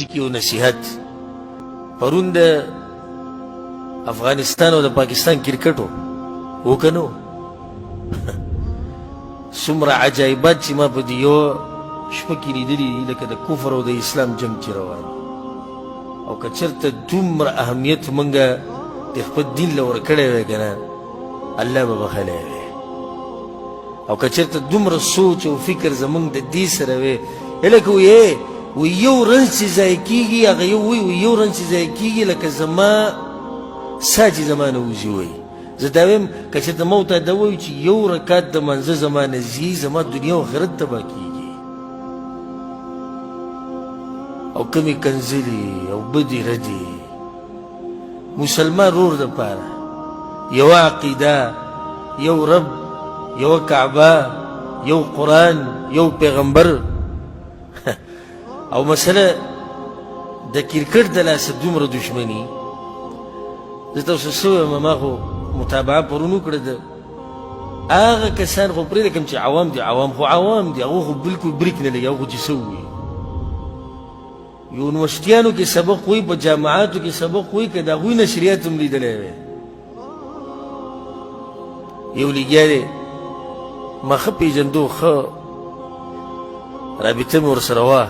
دې کې یو نصیحت. پرون د افغانستان او د پاکستان کرکټ و که نه؟ څومره عجایبات چې ما په دې یوه شپه کې لیدلي دي، لکه د کفر او د اسلام جنګ چې روان. او که چېرته دومره اهمیت موږ د خپل دین له ورکړی وی که نه، الله به بخښلی وی. او که چېرته دومره سوچ او فکر زموږ د دې سره وی، لکه وایي وی یو رنځ چې ضایع کېږي، هغه یو وایي وی یو رنځ چې ضایع کېږي لکه زما ساه چې زما نه وځي. وایي زه دا وایم که چېرته ما ورته دا ووایو چې یو رکعت د لمانځه زما نه ځي، زما دنیا او آخرت تباه کېږي. او کمې کنځلې او بدې ردې مسلمان رور دپاره، یوه عقیده، یو رب، یوه کعبه، یو قرآن، یو پیغمبر. او مسله د کرکټ د لاسه دومره دښمني. زه تاسو څه ووایم، ما خو متابعه پرون وکړه. د هغه کسان خو پرېږده کوم چې عوام دي، عوام خو عوام دي، هغه خو بلکل بریک نه لګي. هغه خو چې څه ووایي، یونیورسټیانو کې سبق وایي، په جامعاتو کې سبق وایي، که د هغوی نشریات هم لیدلی وی. یو لګیا دی، ما ښه پېژندو، ښه رابطه مې ورسره وه،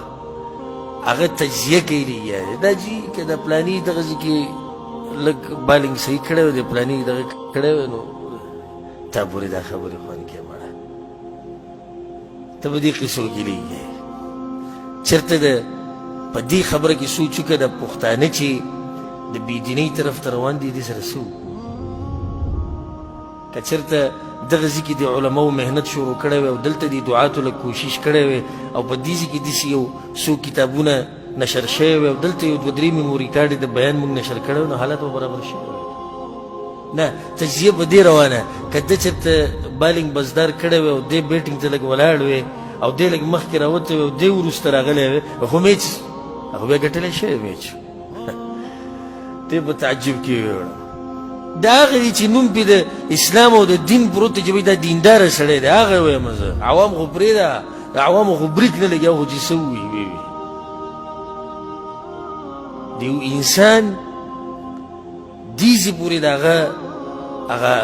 هغه تجزیه کوي لګیا دی. دا جي که د پلاني دغه ځای کې لږ بالینګ صحیح کړی وی، د پلاني دغه کړی وی، نو تا پورې دا خبرې خوند کوي. مړه ته په دې قصو کې لګیا چېرته د په دې خبره کې سوچ وکړه، د پښتانه چې د بېدینۍ طرف ته روان دي، دې سره څه وکړو؟ که چېرته دغه ځای کې د علماو محنت شروع کړی وی او دلته د دعاتو لږ کوشش کړی وی او په دې ځای کې داسې یو څو کتابونه نشر شوی وی او دلته یو دوه درې میموري کارډ د بیان موږ نشر کړی وی، نو حالات به برابر شوی وی. نه، تجزیه په دې روانه که ده چېرته بالینګ بزدار کړی وی او دی بیټینګ ته لږ ولاړ وی او دی لږ مخکې راوتی وی او دی وروسته راغلی وی، خو میچ هغه بیا ګټلی شوی میچ. دی په تعجب کې ویوړم. دا هغه دي چې نوم پې د اسلام او د دین پروت دی، چې وایي دا دینداره سړی دی، هغه وایم زه. عوام خو پرېږده، د عوامو خو بریک نه لګي، هغه خو چې څه ووایي وی وي. د یو انسان دې ځای پورې د هغه هغه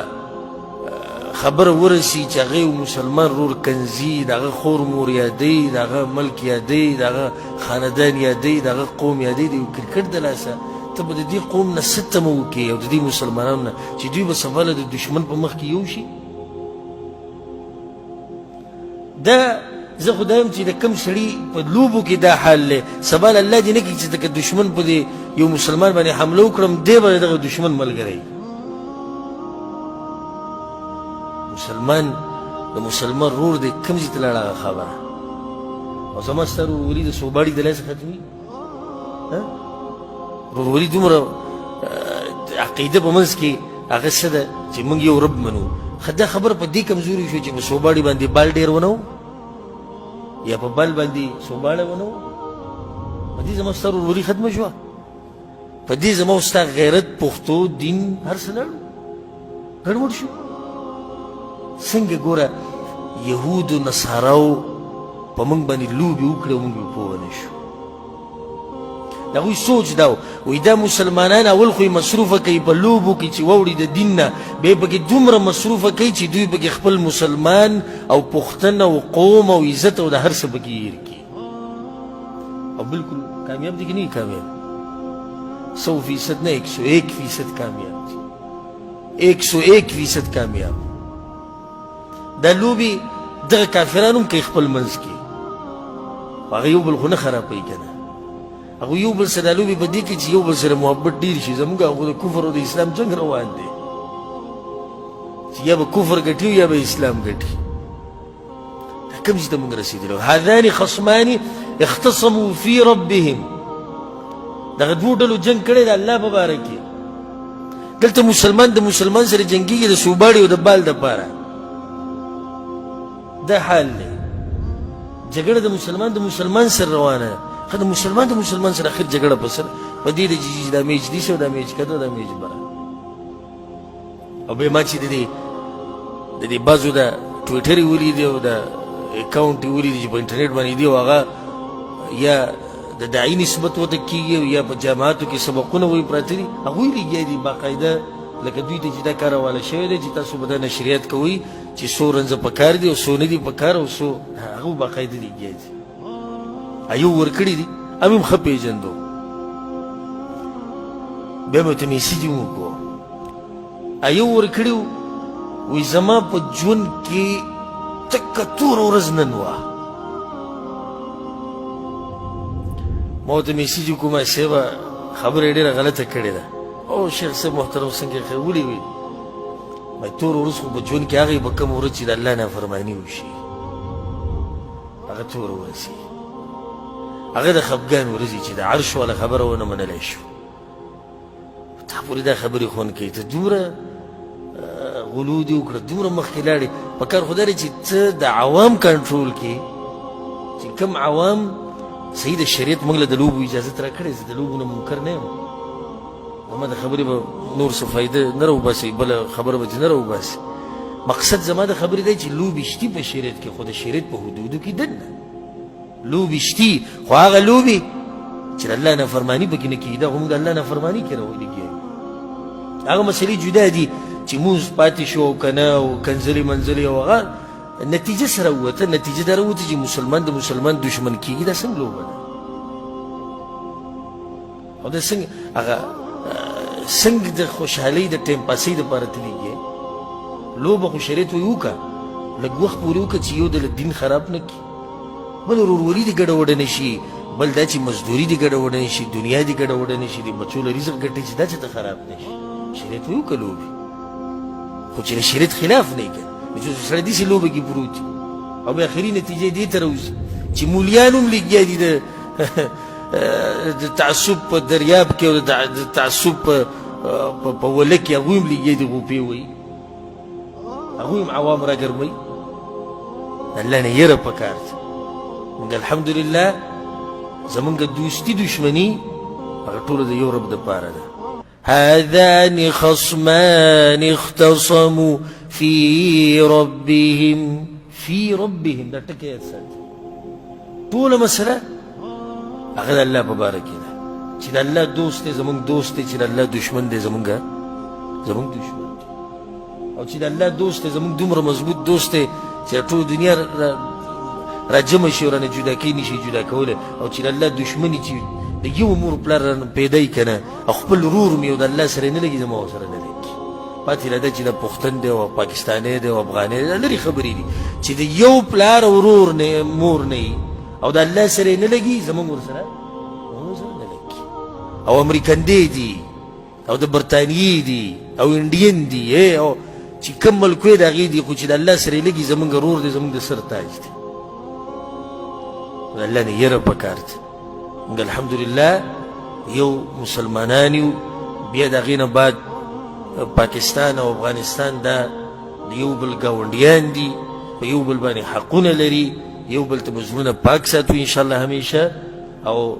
خبره ورسي چې هغه یو مسلمان رور کنځي، د هغه خور مور یادوي، د هغه ملک یادوي، د هغه خاندان یادوي، د هغه قوم یادوي، د یو کرکټ د لاسه ته به د دې قوم نه څه تمه وکړې او د دې مسلمانانو نه چې دوی به سبا له د دښمن په مخ کې یو شي؟ دا زه خو دا یم چې د کوم سړي په لوبو کې دا حال دی، سبا له الله دې نه کړي چې که دښمن په دې یو مسلمان باندې حمله وکړم، دی به دغه دښمن ملګری. مسلمان د مسلمان رور دی، کوم ځای ته لاړه هغه خبره؟ او زما ستا ورورولي د سوباړي د لاسه ختمي؟ ورورولي دومره عقیده په منځ کې هغه څه ده چې موږ یو رب منو. ښه دا خبره په دې کمزوري شو چې په سوباړي باندې بال ډېر ونه یا په بال باندې سوباړی ونه، په دې زما ستا ورورولي ختمه شوه، په دې زما او ستا غیرت، پښتو، دین هر څه لاړو، ګډوډ شو. څنګه ګوره یهودو نصاراو په موږ باندې لوبې وکړې او موږ یې پوه نه شو. د هغوی سوچ دا و، وایي دا مسلمانان اول خو یې مصروفه کوي په لوبو کې چې واوړي د دین نه، بیا یې پکې دومره مصروفه کوي چې دوی پکې خپل مسلمان او پښتن او قوم او عزت او د هر څه پکې هېر کړي. او بالکل کامیاب دي که نه کامیاب؟ 100% نه، 101% کامیاب دي، 101% کامیاب. دا لوبې دغه کافران هم کوي خپل منځ کې، خو هغه یو بل خو نه خرابوي که نه. هغوی یو بل سره دا لوبې په دې کې چې یو بل سره محبت ډېر شي. زموږ هغه د کفر او د اسلام جنګ روان دی چې یا به کفر ګټي یا به اسلام ګټي. دا کوم ځای ته موږ رسېدلي؟ هذان خصمان اختصموا فی ربهم. دغه دوو ډلو جنګ کړی د الله په باره کې. دلته مسلمان د مسلمان سره جنګیږي د سوباړي او د بال دپاره. دا حال دی. جګړه د مسلمان د مسلمان سره روانه ده. ښه د مسلمان د مسلمان سره اخر جګړه په سر په دې ده چې دا میچ دي دا میچ کده دا میچ بره. او بیا ما چې د دې بعضو د ټویټر یې ولیدی او د اکاونټ یې ولیدی چې په انټرنیټ باندې دی، او هغه یا د داعي نسبت ورته کېږي او یا په جامعاتو کې سبقونه وایي پراته دي، هغوی لګیا دي باقاعده، لکه دوی ته چې دا کار حواله شوی دی چې تاسو به دا نشریات کوئ چې څو رنځه پکار دي او څو نه دي پکار او څو، هغه باقاعده لګیا دي. ایو ورکړي دي، هم یې ښه پېژندو. بیا مې ورته میسج هم وکړو، ایو ورکړي وو، وایي زما په ژوند کې تکه توره ورځ نن وه. ما ورته میسج وکړو، ما صاحبه خبره یې ډېره غلطه کړې ده. او شیخ صاحب محترم څنګه ښه ولې وي؟ ما توره ورځ خو په ژوند کې هغه به کومه ورځ چې د الله نافرماني وشي، هغه توره ورځ وي، هغه د خفګان ورځ چې د عرش والا خبره ونه منلی شو. تا پورې دا خبرې خوند کوي، ته دومره غلو دې وکړه، دومره مخکې لاړې. په کار خو دا دی چې ته د عوام کنټرول کې، چې کوم عوام صحیح د شریعت موږ له د لوبو اجازه راکړې، زه د لوبو نه منکر نه یم، زما د خبرې به نور څه فایده نه راوباسي، بله خبره به ترې نه راوباسي. مقصد زما د خبرې دی چې لوبې شتي په شریعت کې، خو د شریعت په حدودو کې دننه لوبې شتي، خو هغه لوبې چې د الله نافرماني پکې نه کېږي، دا خو موږ د الله نافرماني کې راولېږي. هغه مسلې جدا دي چې مونځ پاتې شو او که نه، او کنځلې منځلې او هغه نتیجه سره ووته. نتیجه دا راووته چې مسلمان د مسلمان دښمن کېږي، دا څنګه لوبه ده؟ او دا څنګه هغه څنګه د خوشحالۍ د ټایم پاسۍ دپاره ته لېږي؟ لوبه خو شریعت وایي وکړه، لږ وخت پورې وکړه چې یو د دین خراب نه کړي، بل ورورولي دې ګډه وډه نه شي، بل دا چې مزدوري دې ګډه وډه نه شي، دنیا دې ګډه وډه نه شي، د بچو له رزق ګټې چې دا چې ته خراب نه شي. شریعت وایي وکړه لوبې، خو چې د شریعت خلاف نه یې کړه، چې سړی داسې لوبه کې پروت وي او بیا اخري نتیجه دې ته راوځي چې مولیان هم لګیا دي د تعصب په دریاب کې او د تعصب په وله کې، هغوی هم لګیا دي غوپې وایي، هغوی هم عوام راګرموي. الله نه یره پکار ده. موږ الحمدلله زمونږ دوستي دښمني هغه ټوله د یو رب دپاره ده. هذان خصمان اختصموا في ربهم، في ربهم دا ټکی یاد ساتي. ټوله مسله هغه د الله په باره کې ده چې د الله دوست دی زمونږ دوست دی، چې د الله دښمن دی زمونږ دښمن دی، او چې د الله دوست دی زمونږ دومره مضبوط دوست دی چې ټوله دنیا راجمع شي او رانه جدا کوي نشي جدا کولی، او چې د الله دښمني چې د یو مور پلار رانه پیدا یي که نه، او خپل ورور مې او د الله سره نه لګي، زما ورسره نه لګي. پاتې لا ده چې دا پښتون دی او پاکستانی دی او افغانی دی، دا لرې خبرې دي چې د یو پلار ورور نه مور نه وي او د الله سره نه لګي، زمونږ ورسره نه لګي. او امریکن دی دي او د برتانیې دي او انډین دي، او چې کوم ملک وي د هغې دي، خو چې د الله سره یې لګي زمونږ ورور دی، زمونږ د سر تاج دی. د الله نه یره پکار ده. موږ الحمدلله یو مسلمانان یو. بیا د هغې نه بعد پاکستان او افغانستان دا د یو بل ګاونډیان دي، په یو بل باندې حقونه لري، یو بل ته به زړونه پاک ساتو انشاءالله همیشه. او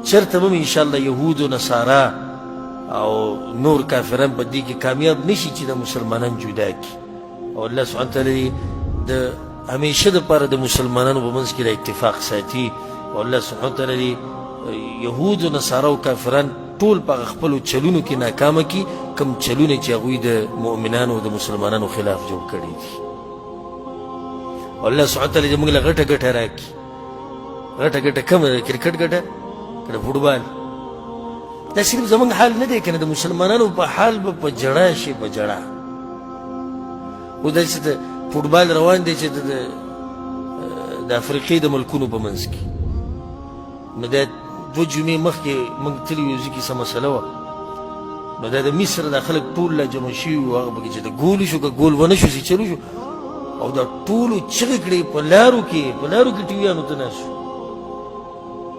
چرته به هم انشاءالله یهود و نصارا او نور کافران په دې کې کامیاب نشي چې د مسلمانان جدا کړي. او الله سبحانه وتعالی د همیشه دپاره د مسلمانانو په منځ کې د اتفاق ساتي. او الله سبحانه وتعالی یهود و نصارا او کافران ټول په خپلو چلونو کې ناکامه کړي، کوم چلونه چې هغوی د مؤمنانو او د مسلمانانو خلاف جوړ کړي دي. او الله سبحانه وتعالی دې موږ له غټه ګټه راکړي. غټه ګټه کومه ده؟ کرکټ ګټه که د فوټبال؟ دا صرف زموږ حال نه دی که نه، د مسلمانانو په حال به په ژړا شي، په ژړا. خو دا چې د فوټبال روان دی چې د افریقې د ملکونو په منځ کې، نو دا دوه جمعې مخکې موږ تللي یو ځای کې څه مسله وه، نو دا د مصر دا خلک ټول لا جمع شوي وو، هغه پکې چې د ګول شو که ګول ونه شو چې چلو شو، او دا ټولو چغې کړې په لارو کې، په لارو کې ټیویانو ته ناست شو.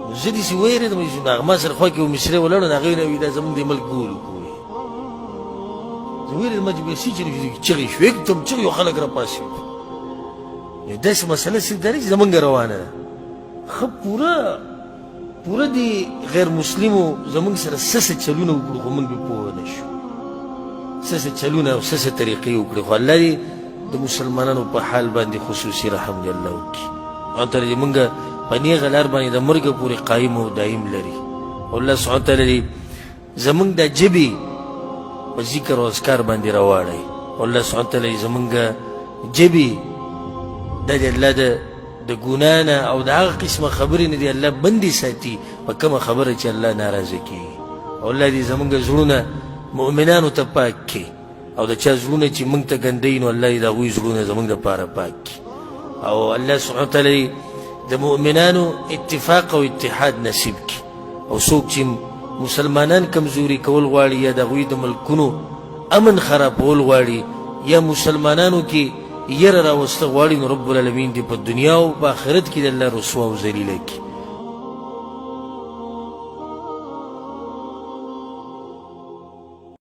نو زه داسې ووېرېدم چې هغه ما سره خوا کې یو مصری ولاړ و، نو هغې نه وي دا زموږ د ملک ګول وکړو. زه ووېرېدم چې بیا څه چغې شوې، یکدم چغې او خلک راپاڅېدل. نو داسې مسله صرف دا نه چې زموږ روانه ده، ښه پوره پوره دې غیر مسلمو زموږ سره څه څه چلونه وکړو، خو موږ پرې پوه نه شو، څه څه چلونه او څه څه طریقې وکړي. خو الله دې د مسلمانانو په حال باندې خصوصي رحم دې الله وکړي. او تر دې موږ په نیغه لار باندې د مرګ پورې قایم او دایم لري. الله سبحانه وتعالی دې زمونږ د ژبې په ذکر او اذکار باندې راواړوي. الله سبحانه وتعالی زمونږ ژبې د الله د د ګناه نه او د هغه قسمه خبرې نه دې الله بندې ساتي په کومه خبره چې الله ناراضه کېږي. او الله دې زمونږ زړونه مؤمنانو ته پاک کړي، او د چا زړونه چې موږ ته ګندوي نو الله دې د هغوی زړونه زموږ دپاره پاک کړي. او الله سبحانه وتعالی د مؤمنانو اتفاق او اتحاد نصیب کړي. او څوک چې مسلمانان کمزوري کول غواړي یا د هغوی د ملکونو امن خرابول غواړي یا مسلمانانو کې یره راوسته غواړي، نو رب العالمین دې په دنیا او په آخرت کې د الله رسوا او ذلیله کړي.